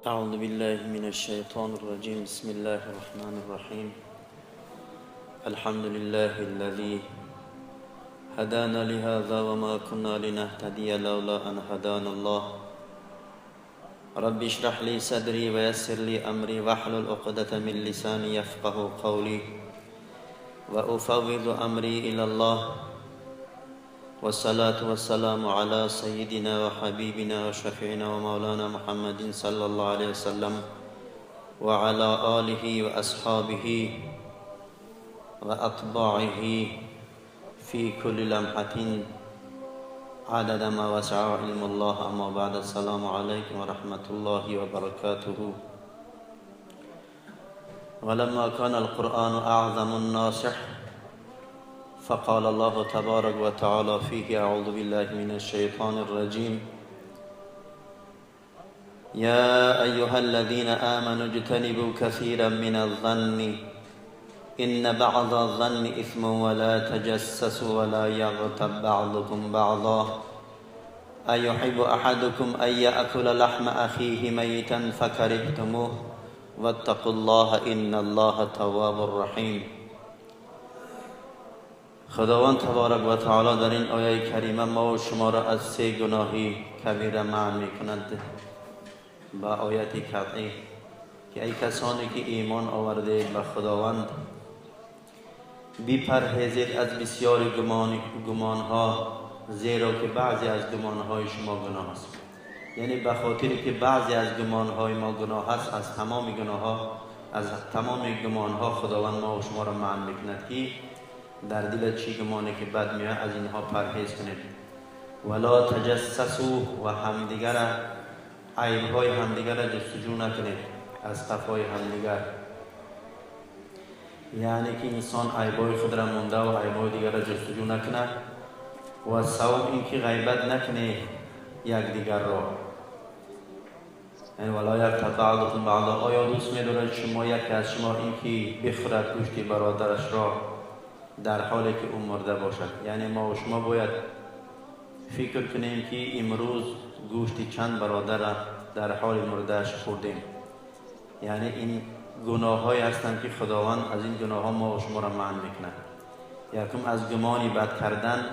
أعوذ بالله من الشيطان الرجيم. بسم الله الرحمن الرحيم. الحمد لله الذي هدانا لهذا وما كنا لنهتدي لولا أن هدانا الله. رب اشرح لي صدري ويسر لي أمري واحلل عقدة من لساني يفقه قولي وأفوض أمري إلى الله. والصلاة والسلام على سيدنا وحبيبنا وشفيعنا ومولانا محمد صلى الله عليه وسلم وعلى آله وأصحابه وأتباعه في كل لمحة عدد ما وسع علم الله. أما بعد، السلام عليكم ورحمة الله وبركاته. ولما كان القرآن أعظم الناصح فقال الله تبارك وتعالى فيه: أعوذ بالله من الشيطان الرجيم. يا أيها الذين آمنوا اجتنبوا كثيرا من الظن إن بعض الظن إثم ولا تجسسوا ولا يغتب بعضكم بعضا أيحب أحدكم أن يأكل لحم أخيه ميتا فكرهتموه واتقوا الله إن الله تواب رحيم. خداوند تبارک و تعالی در این آیه کریمه ما و شما را از سه گناهی کبیره منع می کند با آیت قطعی که ای کسانی که ایمان آورده به خداوند، بیپرهیزید از بسیار گمانها، زیرا که بعضی از گمانهای شما گناه است. یعنی به خاطر که بعضی از گمانهای ما گناه است، از تمام گناهها، از تمام گمانها خداوند ما و شما را منع میکند که در دل چی گمانه که بد میاد از اینها پرهیز کنید. ولا تجسسوا، و همدیگر عیبهای همدیگر را جستجو نکنید از قفای همدیگر. یعنی که انسان عیبهای خود را مونده و عیبهای دیگر را جستجو نکنه. و سوم اینکه غیبت نکنه یکدیگر را، یعنی ولا یغتب بعضکم بعضا. آیا دوست می‌دارد شما یکی از شما اینکه بخورد گوشت برادرش را در حالی که او مرده باشد؟ یعنی ما و شما باید فکر کنیم که امروز گوشت چند برادر را در حال مردهش خوردیم. یعنی این گناه هستند که خداوند از این گناه ها ما و شما را منع میکند. یکم از گمانی بد کردن،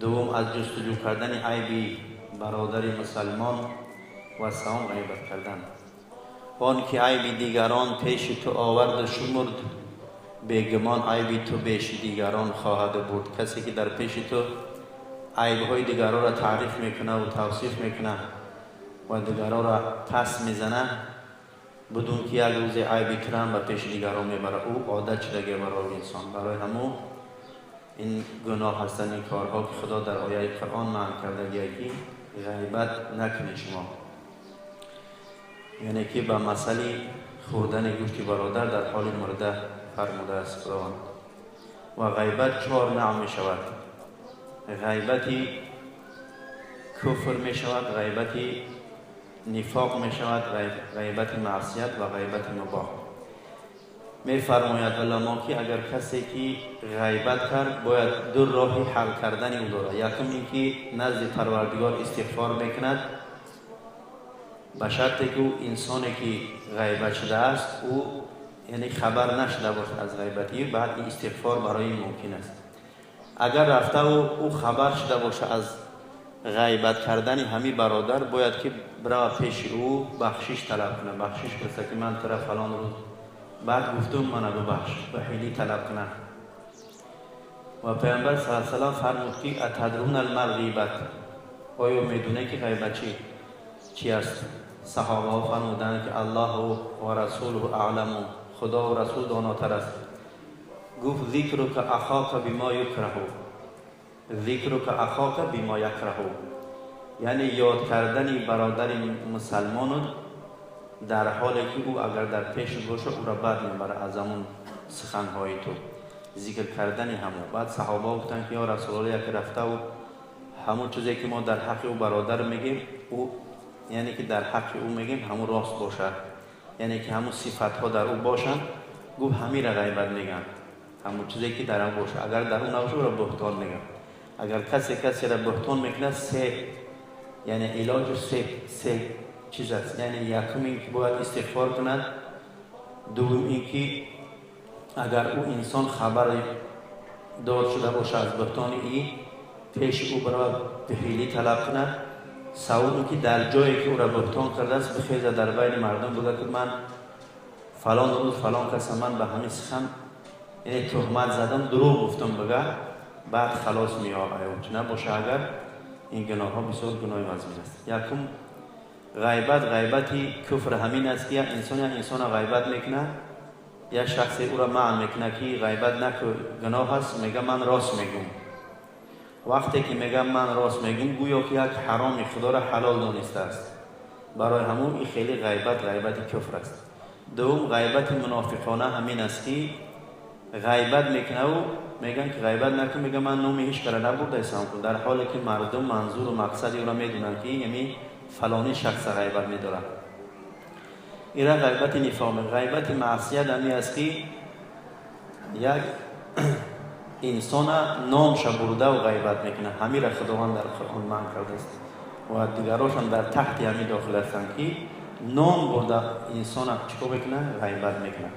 دوم از جستجو کردن عیب برادر مسلمان، و سوم غیبت کردن. آن که عیب دیگران پیش تو آورد و شمرد، بیگمان عیب تو پیش دیگران خواهد بود. کسی که در پیش تو عیبهای دیگران را تعریف میکنه و توصیف میکنه و دیگران را پس میزنه، بدون که یک روز عیب تو را به پیش دیگران میبره، او عادت شده برای انسان. برای همو این گناه هستن این کارها که خدا در آیه قرآن منع کرده که غیبت نکنی شما. یعنی که به مسئله خوردن گوشت برادر در حال مرده فرموده است خداوند. و غیبت چهار نوع می شود: غیبت کفر می شود، غیبت نفاق می شود، غیبت معصیت و غیبت مباح. می فرماید علما که اگر کسی که غیبت کرد باید دو راه حل کردن او دارد. یکم اینکه نزد پروردگار استغفار میکند، به شرط که او انسانی که غیبت شده است او یعنی خبر نشده باشد از غیبتی، بعد این استغفار برای ممکن است. اگر رفته و او خبر شده باشه از غیبت کردن همی برادر، باید که برای پیش او بخشش طلب کنه، بخشش پرسه که من طرف فلان روز بعد گفتم من ببخش، به حیلی طلب کنه. و پیامبر صلی الله علیه و سلم فرمود که اتدرون المغیبت، آیا میدونه که غیبت چی است؟ صحابه ها فرمودند که الله و رسوله اعلم، خدا و رسول داناتر است. گفت ذکرک اخاک بما یکره، ذکرک اخاک بما یکره، یعنی یاد کردن برادر مسلمان در حالی که او اگر در پیش باشه او را بد میبره از همون سخنهای تو، ذکر کردن همون. بعد صحابه گفتند که یا رسول الله، یک رفته و همون چیزی که ما در حق او برادر میگیم، او یعنی که در حق او میگیم همون راست باشه، یعنی که همون صفت ها در او باشن. گفت همین را غیبت میگن، همون چیزی که در او باشه، اگر در او نباشه او را بهتان میگن. اگر کسی کسی را بهتان میکنه، سه یعنی علاج سه чиз аст. Яъне якум ин ки бояд истиғфор кунад, дуввум ин ки агар ӯ инсон хабар дор шуда бошад аз буҳтони ин, пеши ӯ баравад бихилӣ талаб кунад. Саввум ин ки дар ҷое ки ӯра буҳтон кардааст бихезад дар байни мардум бигӯяд ки ман фалон рӯз фалон каса ман ба ҳамин сухан яъне туҳмат задам, дурӯғ гуфтам бигӯяд, баъд халос меояд. Чӣ набошад агар ин гуноҳҳо бисёр гуноҳи вазмин аст. Якум ғайбат, ғайбати куфр ҳамин аст ки як инсон як инсонро ғайбат мекунад, як шахсе ӯро маън мекунад ки ғайбат накун, гуноҳ аст, мега ман рост мегӯм. Вақте ки мега ман рост мегӯм, гӯё ки як ҳароми худоро ҳалол донистааст. Барои ҳамун ин хеле ғайбат ғайбати куфр аст. Дуввум ғайбати мунофиқона ҳамин аст ки ғайбат мекунаву мегӯянд ки ғайбат накун, мега ман номи ҳеҷ кара набурдаистам, дар ҳоле ки мардум манзуру мақсади ӯро медонанд ки яъне фалони шахса ғайбат медорад. Ира ғайбати нифоқ. Ғайбати маъсият ҳамин аст ки як инсона номша бурдаву ғайбат мекунад. Ҳамира Худованд дар Қуръон манъ кардааст ва дигарошам дар таҳти ҳамин дохил ҳастанд ки ном бурда инсона чӣ кор мекунад? Ғайбат мекунад.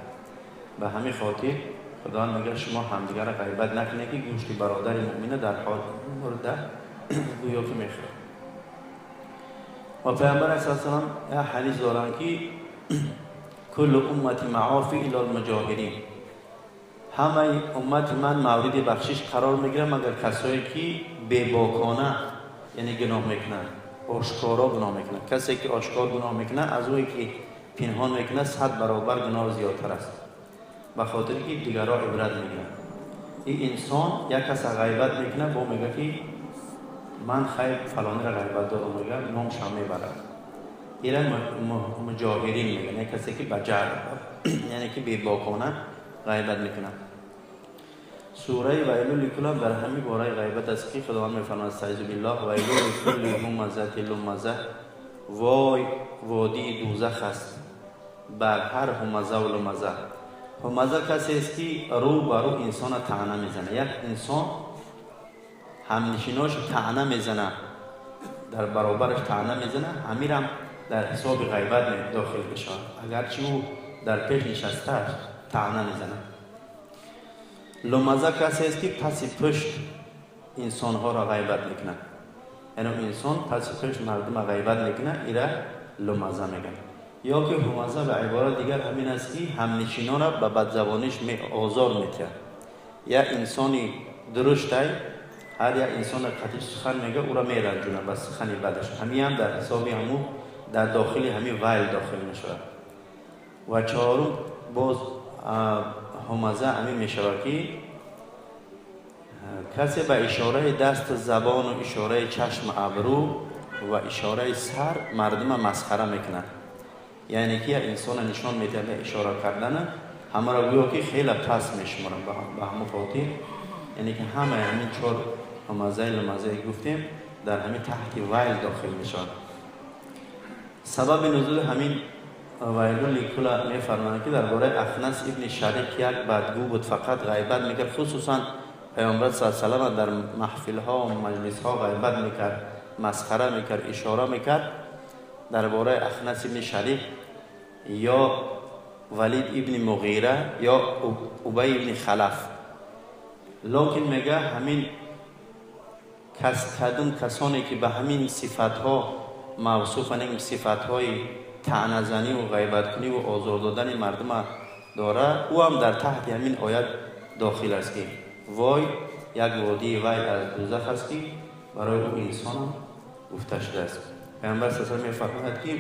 Ба ҳамин хотир Худованд мегӯяд шумо ҳамдигарро ғайбат накунед ки гӯшти бародари муъмина дар ҳол мурда гӯё ки мехӯрад. Ва Паёмбар алайҳи салом як ҳадис доранд ки куллу уммати маъофи илла алмуҷоҳирин, ҳамаи уммати ман мавриди бахшиш қарор мегирад магар касое ки бебокона яъне гуноҳ мекунанд, ошкоро гуноҳ мекунанд. Касе ки ошкор гуноҳ мекунад аз ӯе ки пинҳон мекунад 100 баробар гуноҳ зиёдтар аст, ба хотире ки дигарро ибрат мегиранд. Ин инсон як каса ғайбат мекунад, бо мегӯяд ки ман хайр фалонира ғайбат дорам, мегӯяд номшам мебарад. Ира муҷоҳирин мегӯянд, як касе ки ба ҷаҳр, яъне ки бебокона ғайбат мекунад. Сураи Вайлу ликулл дар ҳамин бораи ғайбат аст ки Худованд мефармояд: аъузу биллаҳ вайлу ликулли ҳумазати лумаза, вой водии дӯзах аст бар ҳар ҳумаза ва лумаза. Ҳумаза касест ки рӯ ба рӯ инсонро таъна мезанад. Як инсон ҳамнишинош таъна мезанад, дар баробараш таъна мезанад, ҳамирам дар ҳисоби ғайбат дохил мешавад, агарчи ӯ дар пеш нишастааш таъна мезанад. Лумаза касест ки паси пушт инсонҳоро ғайбат мекунад, яъне инсон паси пушт мардумро ғайбат мекунад, ира лумаза мегӯянд. Ё ки ҳумаза ба иборат дигар ҳамин аст ки ҳамнишинонро ба бадзабониш озор медиҳад. Як инсони дуруштай ҳар як инсоне қатъи сухан мегӯяд, ӯро меранҷонад ба сухани бадаш. Ҳамин ҳам дар ҳисоби ҳамун дар дохили ҳамин вайл дохил мешавад. Ва чаҳорум боз ҳумаза ҳамин мешавад ки касе ба ишораи дасту забону ишораи чашму абрӯ ва ишораи сар мардумро масхара мекунад. Яъне ки як инсонро нишон медиҳад ба ишора кардана, ҳамаро гӯё ки хеле паст мешуморад. Ба ҳамон хотир яъне ки ҳамаи ҳамин чор ҳумазаи лумазае гуфтем дар ҳамин таҳти вайл дохил мешавад. Сабаби нузули ҳамин вайлу ликула мефармоянд ки дар бораи Ахнас ибни Шарик як бадгӯ буд, фақат ғайбат мекард. Хусусан Паёмбар саллаллоҳу алайҳи васаллам дар маҳфилҳо ва маҷлисҳо ғайбат мекард, масхара мекард, ишора мекард. Дар бораи Ахнас ибни Шарик ё Валид ибни Муғира ё Убай ибни Халаф. Лекин мега ҳамин кадом касоне ки ба ҳамин сифатҳо мавсуфанд, ин сифатҳои таъназанӣ ва ғайбаткунӣ ва озор додани мардума дорад, ӯ ҳам дар таҳти ҳамин оят дохил аст ки вой як водии вай аз дӯзах аст ки барои ӯ инсонам гуфта шудааст. Паёмбар саллаллоҳу алайҳи васаллам мефармояд ки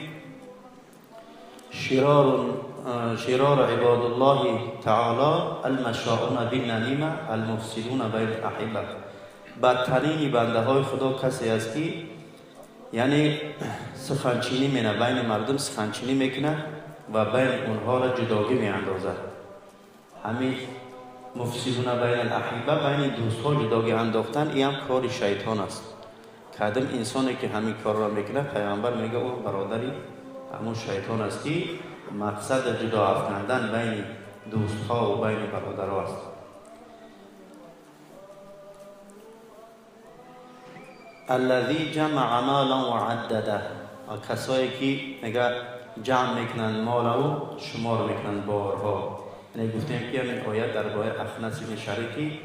широр ибодуллоҳи таоло алмашоуна биннамима алмуфсидуна байна аҳиба. Бадтарини бандаҳои Худо касе аст ки яъне суханчинӣ мена, байни мардум суханчинӣ мекунад ва байни онҳоро ҷудогӣ меандозад. Ҳамин муфсидуна байна алаҳиба, байни дӯстҳо ҷудогӣ андохтан, ин ҳам кори шайтон аст. Кадом инсоне ки ҳамин корро мекунад, Паёмбар мегӯяд ӯ бародари ҳамон шайтон аст ки мақсади ҷудо афкандан байни дӯстҳо ва байни бародарҳо аст. الذي جمع مالا وعدده، Касое ки мега ҷамъ мекунанд молаву шумор мекунанд борҳо. Яъне гуфтем, ки ҳамин оят дар бораи Ахнас ибни Шарик, ки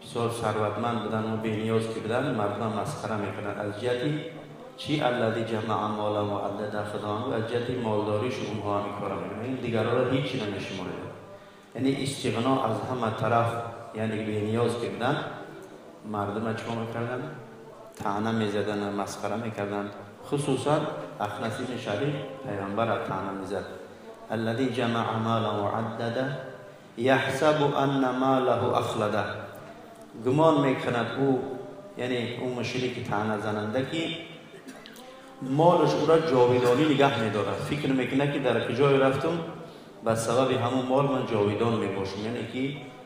бисёр сарватманд буданд ва бениёз ки буданд, мардумам масхара мекарданд. Аз ҷиҳати чӣ? الذي جمع مالا وعدده. Худованд аз ҷиҳати молдориш онҳо ҳамин кора мекунанд, ин дигарҳоро ҳеҷ намешумориданд. Яъне истиғно аз ҳама тараф, яъне бениёз ки буданд, мардума чикор мекарданд? Таъна мезаданд, масхара мекарданд. Хусусан Ахнас ибни Шарик пайғамбарро таъна мезад. الذي جمع مالا وعدده يحسب أن ماله أخلده. Гумон мекунад ӯ, яъне ӯ мушрики таъназананда, ки молаш ӯро ҷовидонӣ нигаҳ медорад. Фикр мекунад, ки дар куҷое рафтум, ба сабаби ҳамун мол ман ҷовидон мебошам. Яъне ки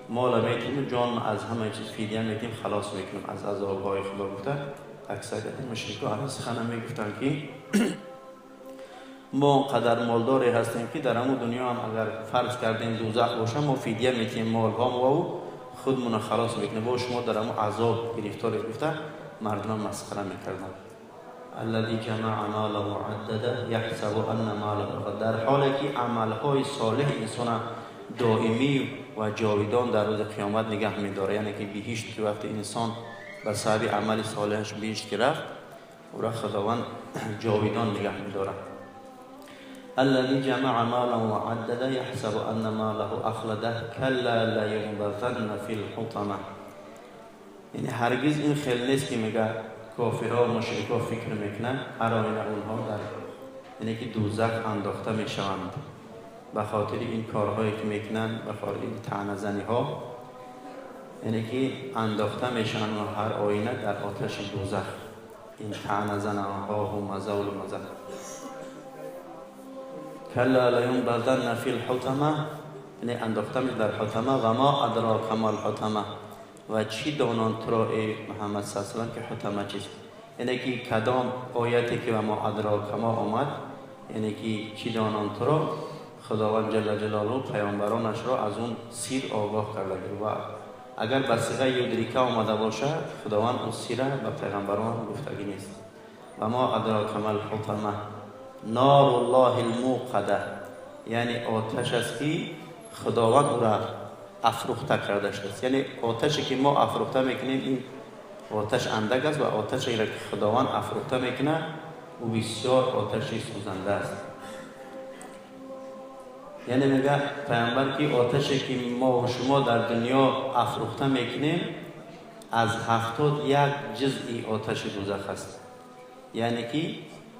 мола метиҳем, ҷон аз ҳама чиз фидия метиҳем, халос мекунем аз азобҳои Худо гуфта. Аксарияти мушрико ҳамин сухана мегуфтанд, ки мо қадар молдоре ҳастем, ки дар ҳамун дунё ҳам агар фарз кардем дӯзах боша, мо фидия метиҳем молҳо вау худмона халос мекунем, бо шумо дар ҳамун азоб гирифторе гуфта мардума масхара мекарданд. الذي جمع مالا وعدده يحسب أن ماله. Дар ҳоле ки амалҳои солеҳ инсона доимӣ ва ҷовидон дар рӯзи қиёмат нигаҳ медорад. Яъне ки биҳишт, ки вақте инсон ба сабаби амали солеҳаш биҳишт ки рафт, ӯра Худованд ҷовидон нигаҳ медорад. الذي جمع مالا وعدده يحسب أن ماله أخلده كلا لينبذن في الحطمة. یعنی هرگز این خیل نیست که میگه کافرها و مشرکا فکر میکنن. هر آینه اونها در یعنی که دوزخ انداخته میشوند به خاطر این کارهایی که میکنن، به خاطر این طعنه ها، یعنی که انداخته میشن و هر آینه در آتش دوزخ این طعنه زنها همزه و لمزه. كلا لينبذن في الحطمة، یعنی انداخته میشه در حطمه. و ما أدراك ما الحطمة. و چی دانان تو را ای محمد صلی الله علیه و که حطمه چیست؟ یعنی که کدام آیتی که و ما أدراك ما آمد، یعنی که چی دانان تو را، خداوند جل جلاله پیامبرانش را از اون سیر آگاه کرده. و اگر به صیغه يدريك آمده باشه، خداوند اون سیره به پیغمبران گفتگی نیست. و ما أدراك ما الحطمة نار الله الموقدة. یعنی آتش است که خداوند او را افروخته کرده است. یعنی آتشی که ما افروخته میکنیم این آتش اندک است و آتشی را که خداوند افروخته میکنه او بسیار آتشی سوزنده است. یعنی میگه پیامبر که آتشی که ما و شما در دنیا افروخته میکنیم از 71 جزئی آتش دوزخ است. یعنی که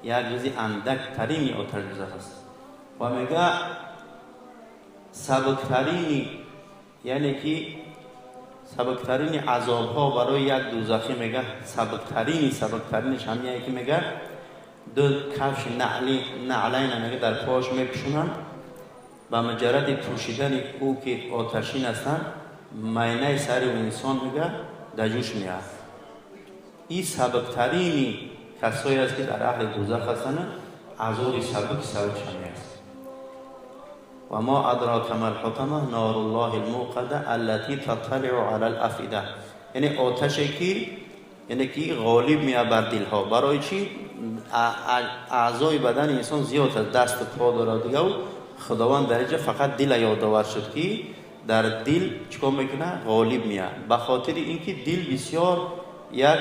یک جزئی اندک ترین آتش دوزخ است. و میگه سبکترین، یعنی که سبکترین عذاب ها برای یک دوزخی، میگه سبکترینش همیه که میگه دو کفش نعلی نعلین میگه در پاش میپوشونن، به مجرد پوشیدن او که آتشین هستن، ماینه سر انسان میگه در جوش میاد. این سبکترین کسایی است که در اهل دوزخ هستن، عذاب سبک سبک است. و ما أدراك ما الحطمة نار الله الموقدة التي تطلع على الأفئدة. یعنی آتشی که یعنی که غالب میاد بر دلها. برای چی؟ اعضای بدن انسان زیاد است، دست و پا داره دیگه، و خداوند در اینجا فقط دل یادآور شد که در دل چیکار میکنه؟ غالب میاد. به خاطر اینکه دل بسیار یک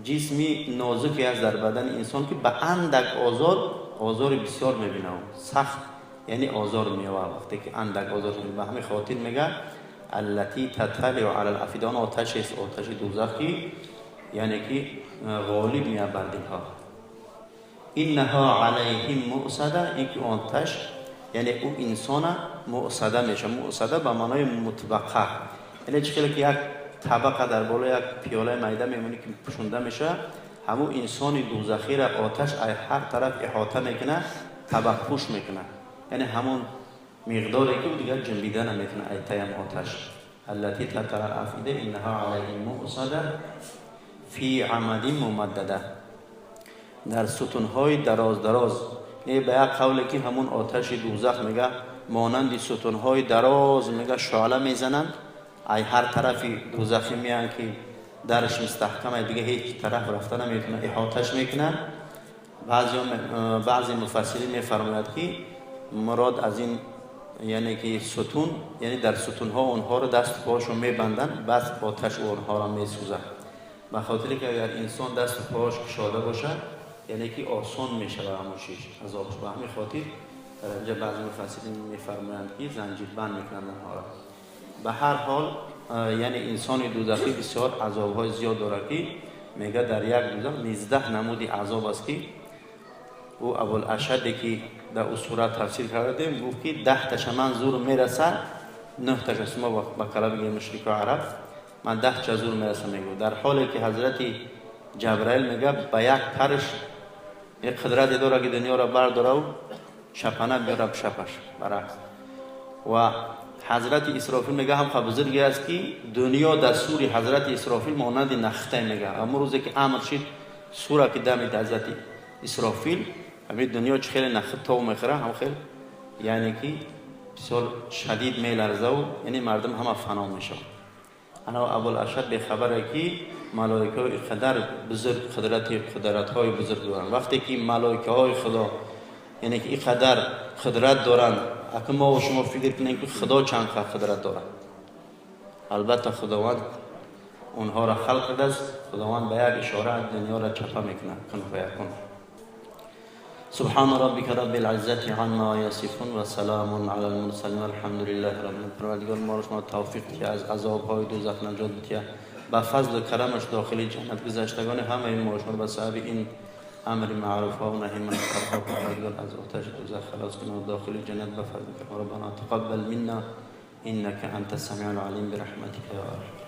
جسمی نازکی است در بدن انسان که به اندک آزار، آزار بسیار میبینه، سخت یعنی آزار میآورد وقتی که اندک آزار میبینه. به همین خاطر میگه التي تطلع على الأفئدة. آتش است، آتش دوزخی، یعنی که غالب میاد بر دلها. إنها عليهم مؤصدة. اینکه آتش یعنی او انسان مؤصده میشه. مؤصده به معنای مطبقه، یعنی چه که یک طبقه در بالا یک پیاله میده میمونی که پوشونده میشه، همون انسان دوزخی را آتش از هر طرف احاطه میکنه، طبق پوش میکنه. یعنی همون مقداری که دیگر جنبیده نمیتونه ایتیم آتش. التي تطلع الأفئدة إنها عليهم مؤصدة في عمد ممددة. در ستونهای دراز دراز. یعنی به یک قولی که همون آتش دوزخ میگه مانند ستونهای دراز میگه شعله میزنند، ای هر طرفی دوزخی میان که درش مستحکمه، دیگه هیچ طرف رفته نمیتونه، احاطش میکنن. Баъзе муфассирин мефармояд, ки мурод аз ин, яъне ки сутун, яъне дар сутунҳо онҳоро дасту поҳошон мебанданд, баъд оташ онҳоро месӯзад. Ба хотире ки агар инсон дасту поҳош кушода бошад, яъне ки осон мешавад ҳамон шиш азобш. Ба ҳамин хотир дар инҷа баъзе муфассирин мефармоянд, ки занҷирбанд мекунанд онҳоро. Ба ҳар ҳол, яъне инсони дӯзахӣ бисёр азобҳои зиёд дорад, ки мега дар як дӯзах 19 намуди азоб аст, ки ӯ Абулашаде, ки дар ӯ сурат тафсир кардем, гуфт, ки 10 таша ман зур мераса, нӯҳташа шумо ба кала бигем, мушрику араб, ман 10 ча зур мераса, мегӯ. Дар ҳоле ки ҳазрати Ҷабраил мега, ба як парш як қудрате дорад, ки дунёро бардораву шапана биёра шапаш баръакс. Ва ҳазрати Исрофил мега, ҳам бузурге аст, ки дунё дар сури ҳазрати Исрофил монанди нахтай, мега. Ҳамон рӯзе ки амр шид, сура ки дамид ҳазрати Исрофил, ҳамин дунё чӣ хеле нахт тов мехӯра, ҳам хел, яъне ки бисёр шадид меларзаву, яъне мардум ҳама фано мешавад. Ана Абулашад бехабаре, ки малоикаҳо ин қадар бузург қудрати қудратҳои бузург доранд. Вақте ки малоикаҳои Худо, яъне ки ин қадар қудрат доранд, ака, мо шумо фикр кунем, ки Худо чанд қадр қудрат дорад. Албатта, Худованд онҳоро халқ кардааст. Худованд ба як ишора дунёро чапа мекунад, кун фаякун. سبحان ربك رب العزة عما يصفون وسلام على المرسلين والحمد لله رب العالمين. پروردگار ما رو شما توفیق که از عذاب های دوزخ نجات بده، با فضل و کرمش داخلی جنت گذشتگان همه ما شما به سبب این امر معروف ها و نهی منکر ها، پروردگار از آتش دوزخ خلاص کنه و داخل جنت به فضل کرم. ربنا تقبل منا انك انت السميع العليم برحمتك يا ارحم.